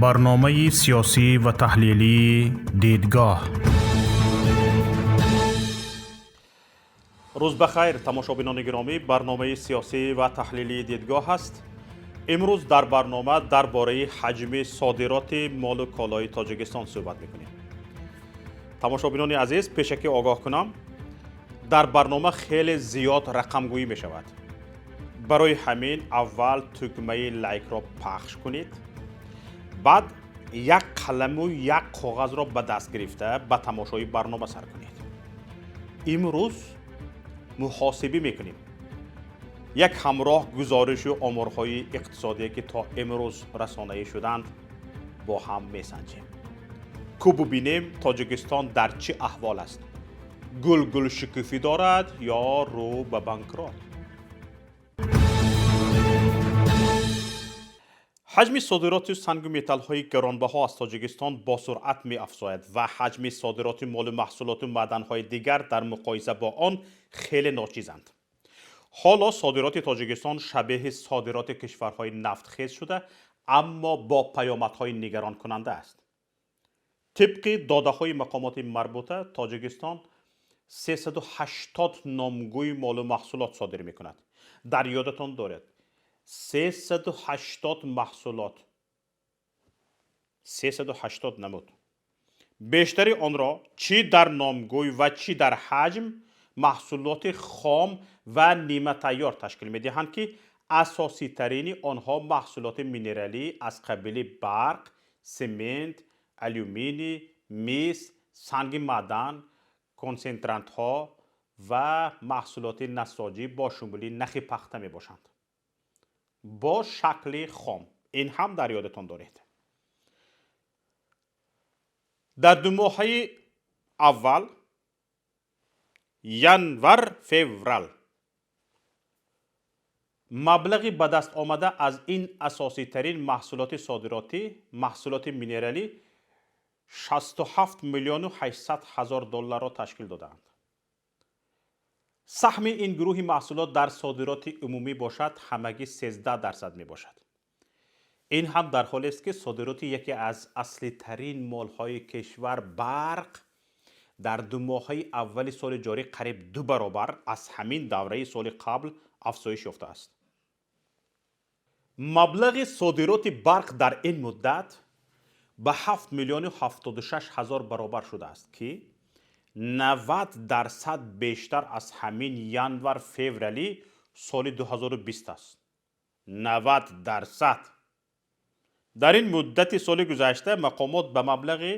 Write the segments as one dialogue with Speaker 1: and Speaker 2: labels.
Speaker 1: Барномаи сиёсӣ ва таҳлилии «Дидгоҳ».
Speaker 2: Рӯз бахайр, тамошобинони гиромӣ. Барномаи сиёсӣ ва таҳлилии «Дидгоҳ» аст. Имрӯз дар барнома дар бораи ҳаҷми содироти молу колои Тоҷикистон суҳбат мекунем. Тамошобинони азиз, пешакӣ огоҳ кунам, дар барнома хеле зиёд рақамгӯӣ мешавад. Барои ҳамин аввал тугмаи лайкро пахш кунед, баъд як қаламу як коғазро ба даст гирифта ба тамошои барнома сар кунед. Имрӯз муҳосибӣ мекунем. Як ҳамроҳ гузоришу оморҳои иқтисодие, ки то имрӯз расонаӣ шуданд, бо ҳам месанҷем. Ку бубинем, Тоҷикистон дар чӣ аҳвол аст: гулгул шукуфӣ дорад ё рӯ ба банкрот? Ҳаҷми содироти сангу металлҳои гаронбаҳо аз Тоҷикистон бо суръат меафзояд ва ҳаҷми содироти молу маҳсулоту маъданҳои дигар дар муқоиса бо он хеле ночизанд. Ҳоло содироти Тоҷикистон шабеҳи содироти кишварҳои нафтхез шуда, аммо бо паёмадҳои нигаронкунанда аст. Тибқи додаҳои мақомоти марбута, Тоҷикистон 380 номгӯи молу маҳсулот содир мекунад. Дар ёдатон доред, 380 маҳсулот, 380 намуд. Бештари онро чӣ дар номгӯй ва чӣ дар ҳаҷм маҳсулоти хом ва ниматайёр ташкил медиҳанд, ки асоситарини онҳо маҳсулоти минералӣ аз қабили барқ, семент, алюминий, мис, санги маъдан, консентрантҳо ва маҳсулоти насоҷӣ бо шумули нахи пахта мебошанд. Бо шакли хом, ин ҳам дар ёдатон доред. Дар 2 моҳаи аввал, январ феврал, маблағи ба даст омада аз ин асоситарин маҳсулоти содиротӣ, маҳсулоти минералӣ, 67 миллиону 800 ҳазор долларро ташкил додаанд. Саҳми ин гурӯҳи маҳсулот дар содироти умумӣ бошад, ҳамагӣ 13% мебошад. Ин ҳам дар ҳолест, ки содироти яке аз аслитарин молҳои кишвар, барқ, дар 2 моҳаи аввали соли ҷорӣ қариб ду баробар аз ҳамин давраи соли қабл афзоиш ёфтааст. Маблағи содироти барқ дар ин муддат ба 7 миллиону 76 ҳазор баробар шудааст, ки 90% бештар аз ҳамин январ феврали соли 2020 аст. 90%. Дар ин муддати соли гузашта мақомот ба маблағи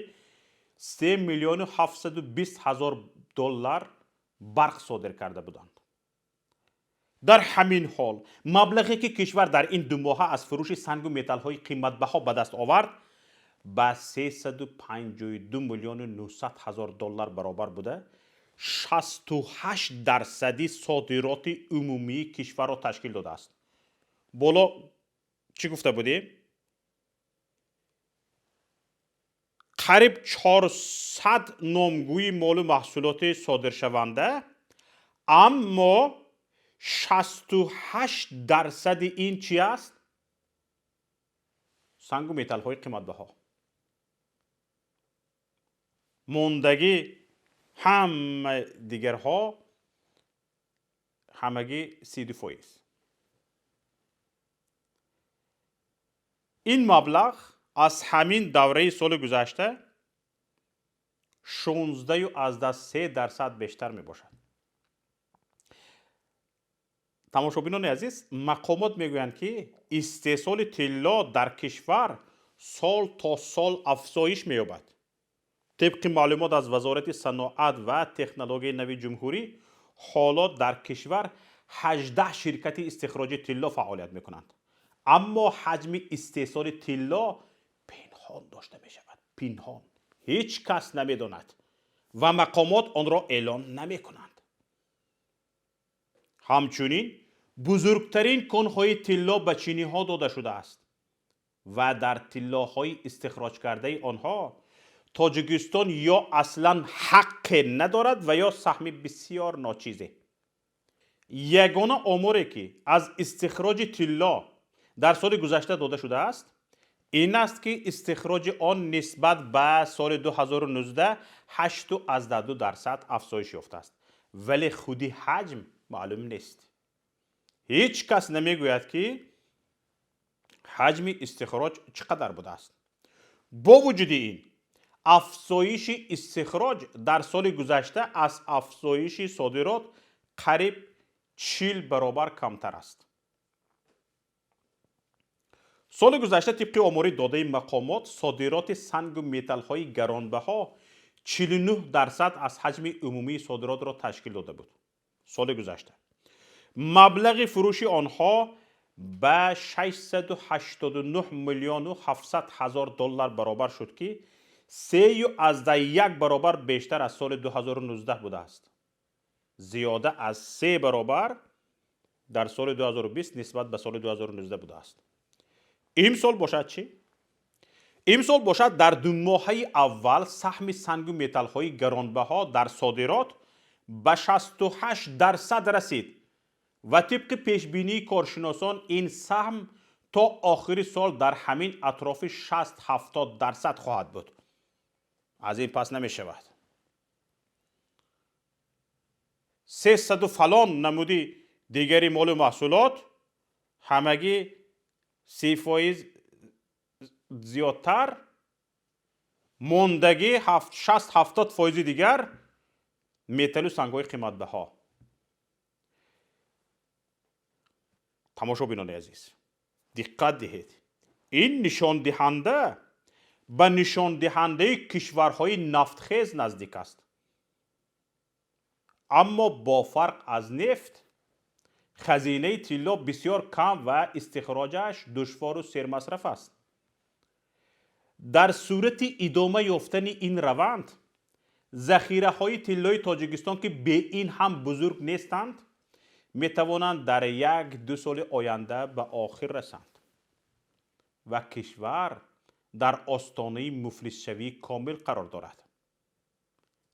Speaker 2: 3 миллиону 720 ҳазор доллар барқ содир карда буданд. Дар ҳамин ҳол маблағе, ки кишвар дар ин 2 моҳа аз фурӯши сангу металлҳои қиматбаҳо ба даст овард, ба 352 миллиону 900 ҳазор доллар баробар буда, 68 дарсади содироти умумии кишварро ташкил додааст. Боло чӣ гуфта будем? Қариб 400 номгӯи молу маҳсулоти содиршаванда, аммо 68 дарсади ин чӣ аст? Сангу металлҳои қиматбаҳо. Мондагӣ ҳама дигарҳо ҳамагӣ 32%. Ин маблағ аз ҳамин давраи соли гузашта 16,3% бештар мебошад. Тамошобинони азиз, мақомот мегӯянд, ки истеҳсоли тилло дар кишвар сол то сол афзоиш меёбад. Тибқи маълумот аз Вазорати саноат ва технологияи нави ҷумҳурӣ, ҳоло дар кишвар 18 ширкати истихроҷи тилло фаъолият мекунанд, аммо ҳаҷми истеҳсоли тилло пинҳон дошта мешавад. Пинҳон, ҳеҷ кас намедонад ва мақомот онро эълон намекунанд. Ҳамчунин бузургтарин конҳои тилло ба чиниҳо дода шудааст ва дар тиллоҳои истихроҷкардаи онҳо Тоҷикистон ё аслан ҳаққе надорад ва ё саҳми бисёр ночизе. Ягона оморе, ки аз истихроҷи тилло дар соли гузашта дода шудааст, Ин аст, ки истихроҷи он нисбат ба соли 2019 8,2% афзоиш ёфтааст, вале худи ҳаҷм маълум нест. Ҳеҷ кас намегӯяд, ки ҳаҷми истихроҷ чӣ қадар будааст. Бо вуҷуди ин, афзоиши истихроҷ дар соли гузашта аз афзоиши содирот қариб 40 баробар камтар аст. Соли гузашта тибқи омори додаи мақомот, содироти сангу металлҳои гаронбаҳо 49% аз ҳаҷми умумии содиротро ташкил дода буд. Соли гузашта маблағи фурӯши онҳо ба 689 миллиону 700 ҳазор доллар баробар шуд, ки 3,1 баробар бештар аз соли 2019 будааст. Зиёда аз 3 баробар дар соли 2020 нисбат ба соли 2019 будааст. Имсол бошад чӣ? Имсол бошад, дар 2 моҳаи аввал саҳми сангу металлҳои гаронбаҳо дар содирот ба 68% расид ва тибқи пешбинии коршиносон, ин саҳм то охири сол дар ҳамин атрофи 60-70% хоҳад буд. Аз ин пас намешавад. 300 фалон намуди дигари молу маҳсулот ҳамагӣ 30% зиёдтар, мондагӣ 60-70 фоизи дигар металлу сангҳои қиматбаҳо. Тамошобинони азиз, диққат диҳед, ин нишондиҳанда ба нишондиҳандаи кишварҳои нафтхез наздик аст. Аммо бо фарқ аз нефт, хазинаи тилло бисёр кам ва истихроҷаш душвору сермасраф аст. Дар сурати идома ёфтани ин раванд, захираҳои тиллои Тоҷикистон, ки бе ин ҳам бузург нестанд, метавонанд дар 1-2 соли оянда ба охир расанд ва кишвар дар остонаи муфлисшавии комил қарор дорад.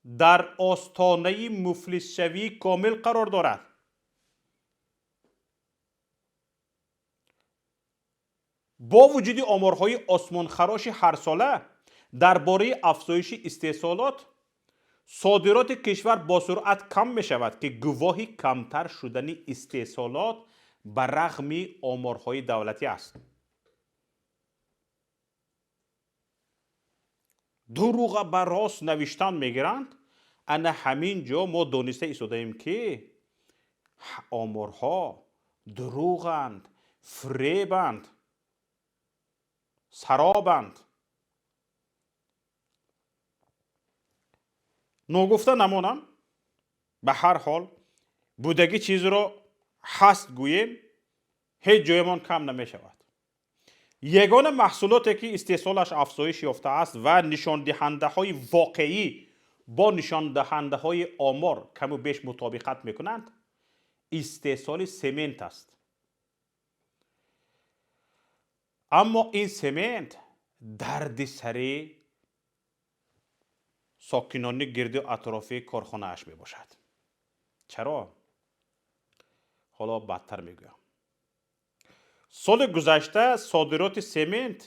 Speaker 2: Дар остонаи муфлисшавии комил қарор дорад. Бо вуҷуди оморҳои осмонхароши ҳарсола дар бораи афзоиши истеҳсолот, содироти кишвар бо суръат кам мешавад, ки гувоҳи камтар шудани истеҳсолот ба рағми оморҳои давлатӣ аст. Дурӯға ба рост навиштан мегиранд. Ана ҳамин ҷо мо дониста истодаем, ки оморҳо дурӯғанд, фиребанд, саробанд. Ногуфта намонам, ба ҳар ҳол будагӣ чизро ҳаст гӯем, ҳеҷ ҷоямон кам намешавад. Ягона маҳсулоте, ки истеҳсолаш афзоиш ёфтааст ва нишондиҳандаҳои воқеӣ бо нишондиҳандаҳои омор каму беш мутобиқат мекунанд, истеҳсоли семент аст. Аммо ин семент дарди сари сокинони гирду атрофи корхонааш мебошад. Чаро? Ҳоло баъдтар мегӯям. Соли гузашта содироти семент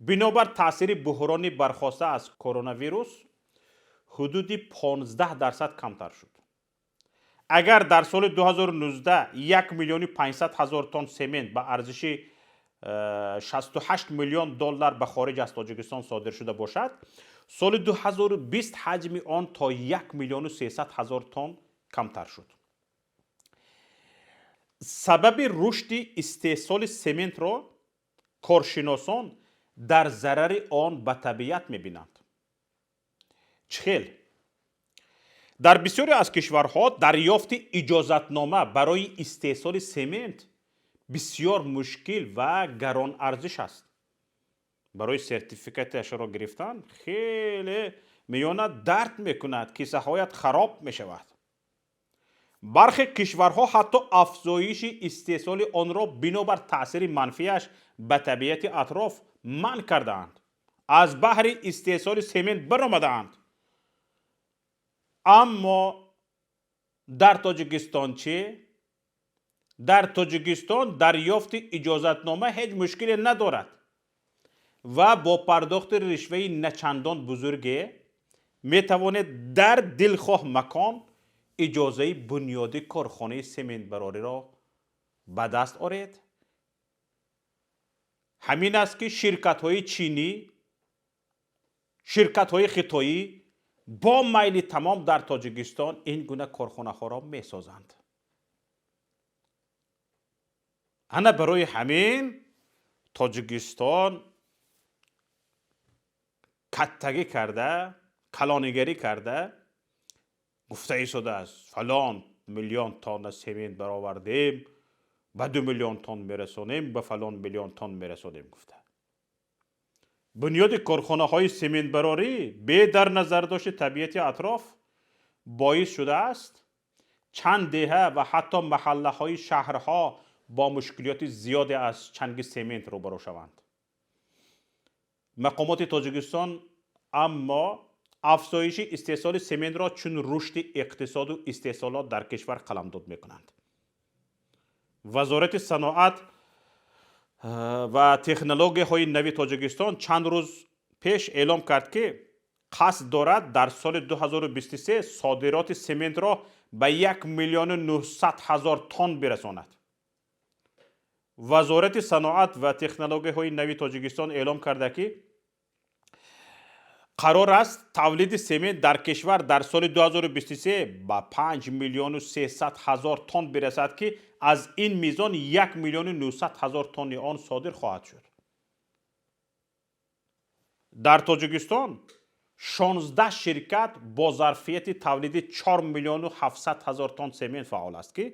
Speaker 2: бинобар таъсири буҳрони бархоста аз коронавирус ҳудуди 15% камтар шуд. Агар дар соли 2019 1 миллиону 500 ҳазор тонн семент ба арзиши 68 миллион доллар ба хориҷ аз Тоҷикистон содир шуда бошад, соли 2020 ҳаҷми он то 1 миллиону 300 ҳазор тонн камтар шуд. Сабаби рушди истеҳсоли сементро коршиносон дар зарари он ба табиат мебинанд. Чӣ хел? Дар бисёре аз кишварҳо дарёфти иҷозатнома барои истеҳсоли семент бисёр мушкил ва гаронарзиш аст. Барои сертификаташро гирифтан хеле миёна дард мекунад, кисаҳоят хароб мешавад. Бархе кишварҳо ҳатто афзоиши истеҳсоли онро бинобар таъсири манфиаш ба табиати атроф манъ кардаанд, аз баҳри истеҳсоли семент баромадаанд. Аммо дар Тоҷикистон чӣ? Дар Тоҷикистон дарёфти иҷозатнома ҳеҷ мушкиле надорад. Ва бо пардохти ришваи начандон бузурге метавонед дар дилхоҳ макон иҷозаи бунёди корхонаи сементбарориро ба даст оред. Ҳамин аст, ки ширкатҳои чинӣ, ширкатҳои хитоӣ бо майли тамом дар Тоҷикистон ин гуна корхонаҳоро месозанд. Ана барои ҳамин Тоҷикистон каттагӣ карда, калонигарӣ карда гуфта истодааст: фалон миллион тонна семент баровардем, ба 2 миллион тонн мерасонем, ба фалон миллион тонн мерасонем гуфта. Бунёди корхонаҳои сементбарорӣ бе дар назардошти табиати атроф боис шудааст, чанд деҳа ва ҳатто маҳаллаҳои шаҳрҳо бо мушкилиёти зиёде аз чанги семент рӯбарӯ шаванд. Мақомоти Тоҷикистон аммо афзоиши истеҳсоли сементро чун рушди иқтисоду истеҳсолот дар кишвар қаламдод мекунанд. Вазорати саноат ва технологияҳои нави Тоҷикистон чанд рӯз пеш эълом кард, ки қасд дорад дар соли 2023 содироти сементро ба 1 миллиону 900 ҳазор тонн бирасонад. Вазорати саноат ва технологияҳои нави Тоҷикистон эълом карда, ки қарор аст тавлиди семент дар кишвар дар соли 2023 ба 5 миллиону 300 ҳазор тонн бирасад, ки аз ин мизон 1 миллиону 900 ҳазор тонни он содир хоҳад шуд. Дар Тоҷикистон 16 ширкат бо зарфияти тавлиди 4 миллиону 700 ҳазор тонн семент фаъол аст, ки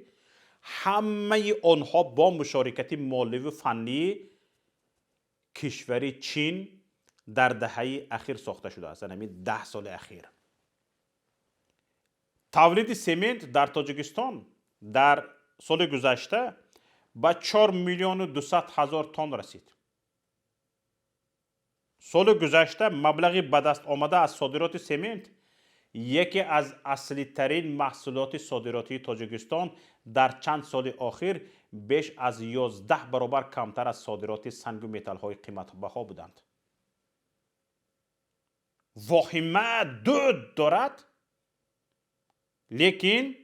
Speaker 2: ҳамаи онҳо бо мушорикати моливу фаннии кишвари Чин дар даҳаи ахир сохта шудааст, ҳамин 10 соли ахир. Тавлиди семент дар Тоҷикистон дар соли гузашта ба 4 миллиону 200 ҳазор тонн расид. Соли гузашта маблағи ба даст омада аз содироти семент, яке аз аслитарин маҳсулоти содиротии Тоҷикистон дар чанд соли охир, беш аз 11 баробар камтар аз содироти сангу металлҳои қиматбаҳо буданд. Воҳима дуд дорад, лекин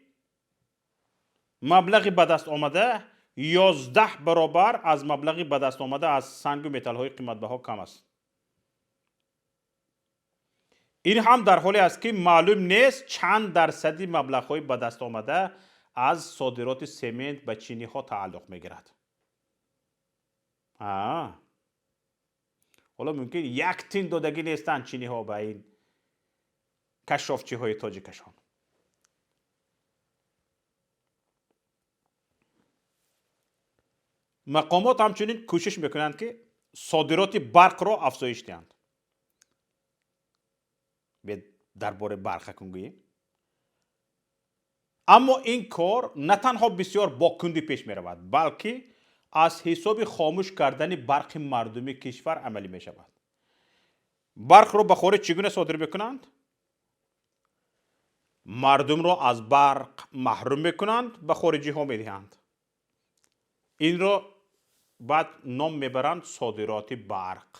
Speaker 2: маблағи ба даст омада 11 баробар аз маблағи ба даст омада аз сангу металлҳои қиматбаҳо кам аст. Ин ҳам дар ҳоле аст, ки маълум нест, чанд дарсади маблағҳои ба даст омада аз содироти семент ба чиниҳо тааллуқ мегирад. Ҳоло мумкин як тин додагӣ нестанд чиниҳо ба ин кашшофчиҳои тоҷикашон. Мақомот ҳамчунин кӯшиш мекунанд, ки содироти барқро афзоиш диҳанд. Дар бораи барқ ҳакун гӯем. Аммо ин кор на танҳо бисёр бо кунди пеш меравад, балки аз ҳисоби хомӯш кардани барқи мардуми кишвар амалӣ мешавад. Барқро ба хориҷ чӣ гуна содир мекунанд? Мардумро аз барқ маҳрум мекунанд, ба хориҷиҳо медиҳанд. Инро баъд ном мебаранд содироти барқ.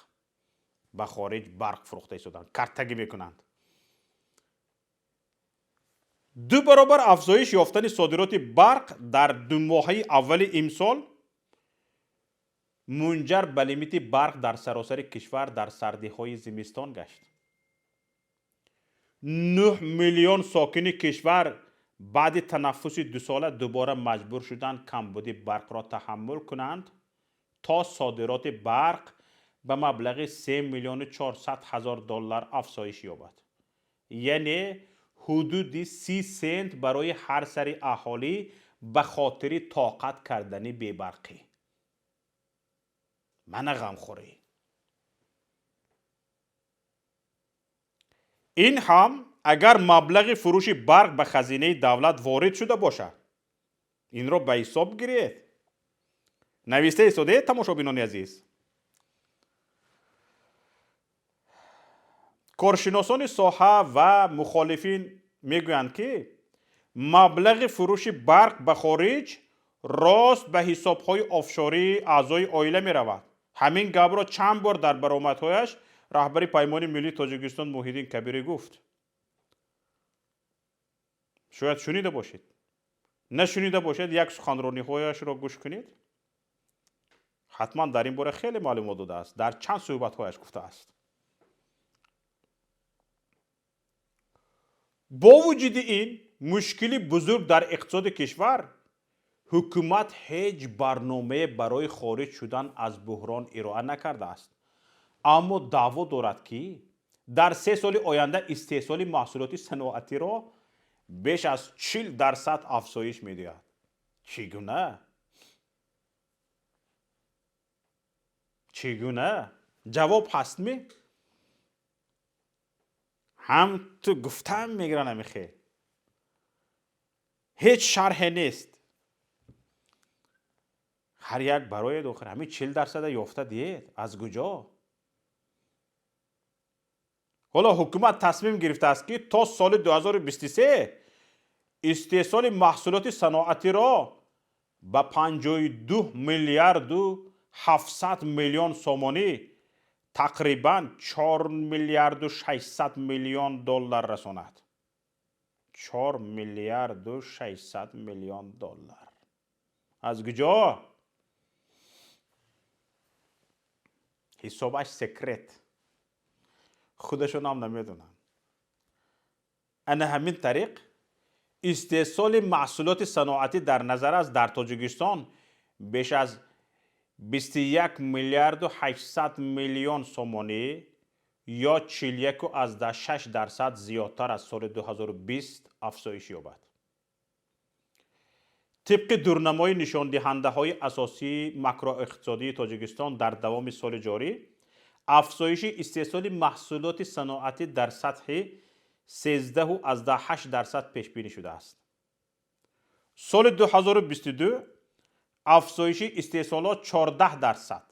Speaker 2: Ба хориҷ барқ фурӯхта истоданд, картагӣ мекунанд. 2 баробар афзоиш ёфтани содироти барқ дар 2 моҳаи аввали имсол мунҷар ба лимити барқ дар саросари кишвар дар сардиҳои зимистон гашт. 9 миллион сокини кишвар баъди танаффуси дусола дубора маҷбур шуданд камбуди барқро таҳаммул кунанд, то содироти барқ ба маблағи 3 миллиону 400 ҳазор доллар афзоиш ёбад, яъне ҳудуди 30 сент барои ҳар сари аҳолӣ ба хотири тоқат кардани бебарқӣ. Мана ғамхӯрӣ. Ин ҳам агар маблағи фурӯши барқ ба хазинаи давлат ворид шуда бошад. Инро ба ҳисоб гиред. Нависта истодаед, тамошобинони азиз. Коршиносони соҳа ва мухолифин мегӯянд, ки маблағи фурӯши барқ ба хориҷ рост ба ҳисобҳои офшории аъзои оила меравад. Ҳамин гапро чанд бор дар баромадҳояш раҳбари Паймони миллии Тоҷикистон Муҳиддин Кабирӣ гуфт. Шояд шунида бошед. Нашунида бошед, як суханрониҳояшро гӯш кунед. Ҳатман дар ин бора хеле маълумот додааст, дар чанд суҳбатҳояш гуфтааст. Бо вуҷуди ин мушкили бузург дар иқтисоди кишвар, ҳукумат ҳеҷ барномае барои хориҷ шудан аз буҳрон ироа накардааст. Аммо даъво дорад, ки дар 3 соли оянда истеҳсоли маҳсулоти саноатиро беш аз 40% афзоиш медиҳад. Чӣ гуна? Чӣ гуна? Ҷавоб ҳастми? Ҳам ту гуфтам мегиранд ҳамин хел. Ҳеҷ шарҳе нест. Ҳар як барои охир ҳамин 40%-а ёфта диҳед. Аз куҷо? Ҳоло ҳукумат тасмим гирифтааст, ки то соли 2023 истеҳсоли маҳсулоти саноатиро ба 52 миллиарду 700 миллион сомонӣ, тақрибан 4 миллиарду 600 миллион доллар расонад. 4 миллиарду 600 миллион доллар. Аз куҷо? Ҳисобаш секрет. Худашон ҳам намедонанд. Ана ҳамин тариқ истеҳсоли маҳсулоти саноатӣ дар назар аст дар Тоҷикистон беш аз 21 миллиарду 800 миллион сомонӣ ё 41,6% зиёдтар аз соли 2020 афзоиш ёбад. Тибқи дурнамои нишондиҳандаҳои асосии макроиқтисодии Тоҷикистон дар давоми соли ҷорӣ, афзоиши истеҳсоли маҳсулоти саноатӣ дар сатҳи 13,8% пешбинӣ шудааст. Соли 2022 афзоиши истеҳсолот 14%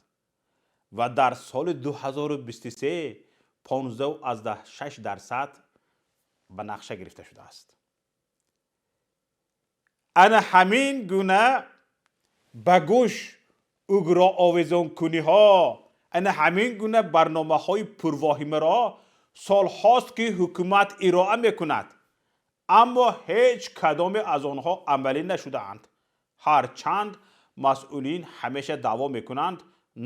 Speaker 2: ва дар соли 2023 15,6% ба нақша гирифта шудааст. Ана ҳамин гуна ба гӯш угроовезонкуниҳо, ана ҳамин гуна барномаҳои пурвоҳимаро солҳост, ки ҳукумат ироа мекунад, аммо ҳеҷ кадоме аз онҳо амалӣ нашудаанд. Ҳарчанд масъулин ҳамеша даъво мекунанд,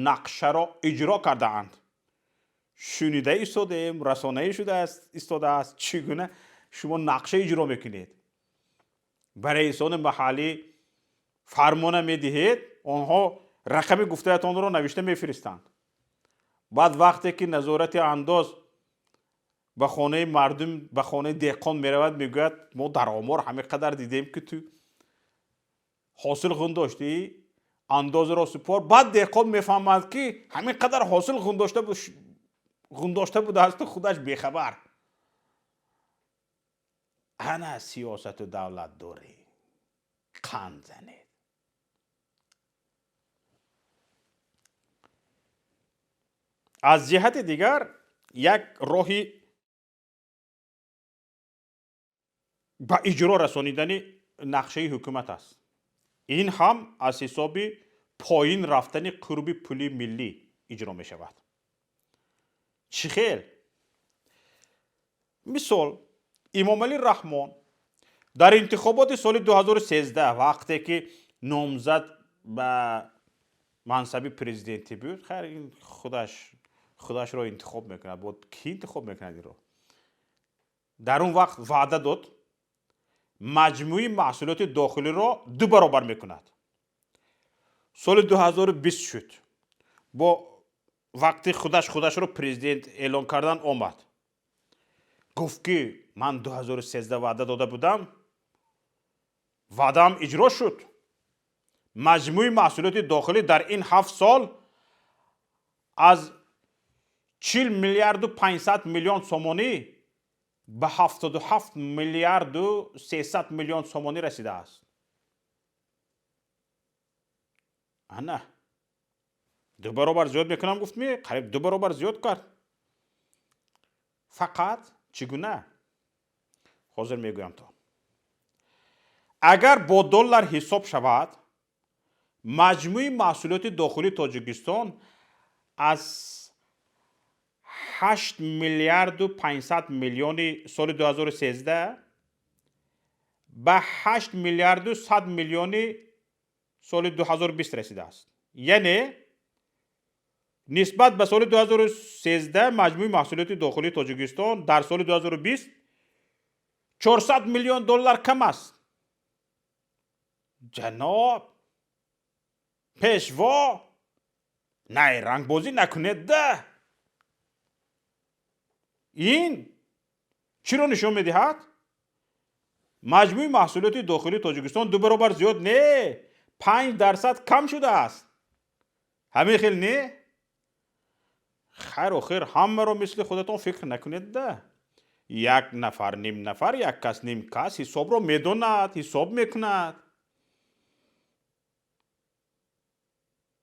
Speaker 2: нақшаро иҷро кардаанд. Шунида истодаем, расонаӣ шуда истодааст. Чӣ гуна шумо нақша иҷро мекунед? Ба раисони маҳаллӣ фармона медиҳед, онҳо рақами гуфтаятонро навишта мефиристанд. Баъд вақте ки назорати андоз ба хонаи мардум, ба хонаи деҳқон меравад, мегӯяд: мо дар омор ҳамин қадар дидем, ки ту ҳосил хун доштӣ, андозро супор. Баъд деҳқон мефаҳмад, ки ҳамин қадар ҳосил хун дошта будаасту худаш бехабар. Ана сиёсату давлатдорӣ. Қанд занед. Аз ҷиҳати дигар, як роҳи ба иҷро расонидани нақшаи ҳукумат аст. Ин ҳам аз ҳисоби поин рафтани қурби пули миллӣ иҷро мешавад. Чӣ хел? Мисол, Имомалӣ Раҳмон дар интихоботи соли 2013, вақте ки номзад ба мансаби президентӣ буд, хайр, ин худаш худашро интихоб мекунад, бо кӣ интихоб мекунад инро, дар он вақт ваъда дод, маҷмӯи маҳсулоти дохилиро ду баробар мекунад. Соли 2020 шуд, бо вақти худаш худашро президент эълон кардан омад, гуфт, ки ман 2013 ваъда дода будам, ваъдаам иҷро шуд. Маҷмӯи маҳсулоти дохилӣ дар ин 7 сол аз 40 миллиарду 500 миллион сомонӣ ба 77 миллиарду 300 миллион сомонӣ расидааст. Ана ду баробар зиёд мекунам гуфт, ми қариб ду баробар зиёд кард. Фақат чӣ гуна? Ҳозир мегӯям. То агар бо доллар ҳисоб шавад, маҷмӯи маҳсулоти дохилии Тоҷикистон Аз 8 миллиарду 500 миллиони соли 2013 ба 8 миллиарду 100 миллиони соли 2020 расидааст. Яъне нисбат ба соли 2013 маҷмӯи маҳсулоти дохилии Тоҷикистон дар соли 2020 400 миллион доллар кам аст. Ҷаноб пешво, найрангбозӣ накунед да. Ин чиро нишон медиҳад? Маҷмӯи маҳсулоти дохилии Тоҷикистон 2 баробар зиёд не, 5% кам шудааст. Ҳамин хел не? Хайр, охир ҳамаро мисли худатон фикр накунед да. Як нафар, ним нафар, як кас, ним кас ҳисобро медонад, ҳисоб мекунад.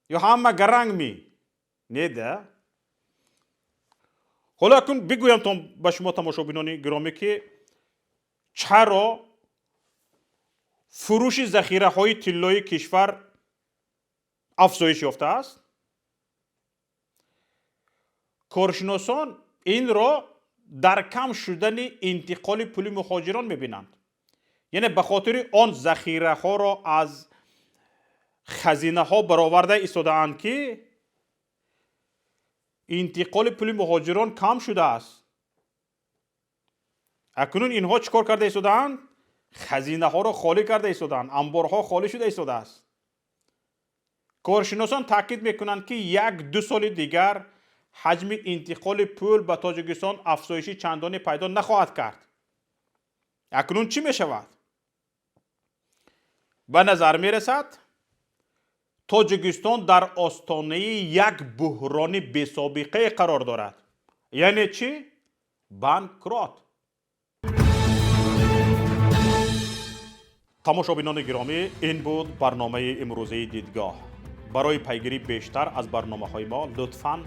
Speaker 2: Ё ҳама гаранг ми? Не да? Ҳоло акнун бигӯям ба шумо тамошобинони гиромӣ, ки чаро фурӯши захираҳои тиллои кишвар афзоиш ёфтааст? Коршиносон инро дар кам шудани интиқоли пули муҳоҷирон мебинанд. Яъне ба хотири он захираҳоро аз хазинаҳо бароварда истодаанд, ки интиқоли пули муҳоҷирон кам шудааст. Акнун инҳо чӣ кор карда истодаанд? Хазинаҳоро холӣ карда истодаанд, амборҳо холӣ шуда истодааст. Коршиносон таъкид мекунанд, ки 1-2 соли дигар ҳаҷми интиқоли пул ба Тоҷикистон афзоиши чандоне пайдо нахоҳад кард. Акнун чӣ мешавад? Ба назар мерасад, Тоҷикистон дар остонаи як буҳрони бесобиқае қарор дорад. Яъне чӣ? Банкрот. Тамошобинони гиромӣ, ин буд барномаи имрӯзаи Дидгоҳ. Барои пайгирӣ бештар аз барномаҳои мо лутфан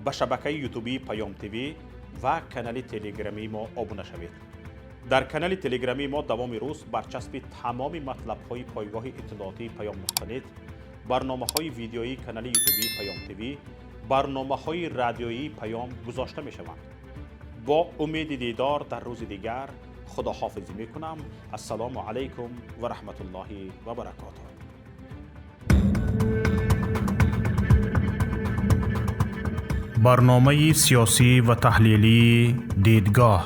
Speaker 2: ба шабакаи ютубии Паём ТВ ва канали телеграмии мо обуна шавед. Дар канали телеграмии мо давоми рӯз барчаспи тамоми матлабҳои пойгоҳи иттилоотии Паём нуқта нет, барномаҳои видеоии канали ютубии Паём ТВ, барномаҳои радиоии Паём гузошта мешаванд. Бо умеди дидор дар рӯзи дигар худоҳофизӣ мекунам. Ассалому алайкум ва раҳматуллоҳи ва баракотуҳ.
Speaker 1: Барномаи сиёсӣ ва таҳлилии Дидгоҳ.